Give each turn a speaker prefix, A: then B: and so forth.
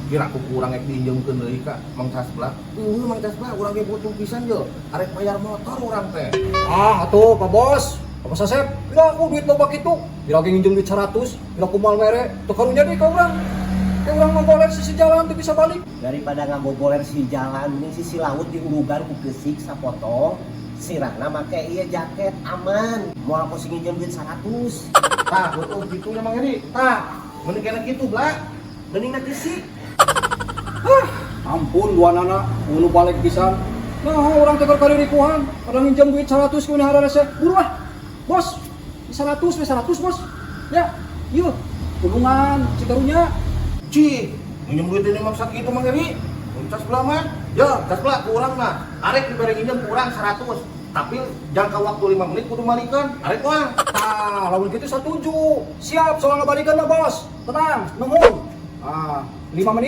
A: Kira ku urang rek diinjeumkeun deui ka Mang Casbla. Mang Casbla, urang ge butuh pisan yo. Arek bayar motor urang teh.
B: Ah, atuh Pak Bos. Pak Bos Asep, pira aku duit loba kitu? Pira ge nginjem duit 100, pira ku moal mere, teu karunya deui ka urang. Kayak urang ngogoler sisi jalan teu bisa balik.
C: Daripada ngagogoler si jalan ini, sisi laut diurugan ku keusik sapotong, sirahna make ieu jaket, aman. Moal aku sing nginjem duit 100.
A: Tah, betul gitu nya, Mang Edi. Tah, mending kena kitu, Bla.
C: Mending na keusik.
B: Ampun dua nana, unu balik pisan. Nah, urang teh keur kariripuhan, pada nginjem duit 100 ku hararese. Buru ah. Bos, 100, we 100, Bos. Ya, yuk, tulungan si karunya.
A: Cih, nginjem duit ini maksa kitu, Mang Edi. Mang Casbla mah. Ya, Casbla ku urang mah. Arek dibere nginjem ku urang 100. Tapi jangka waktu 5 menit kudu malikeun. Arek mah.
B: Nah, lamun gitu setuju. Siap, soal ngabalikan mah, Bos. Tenang, nuhun. Ah, 5 menit.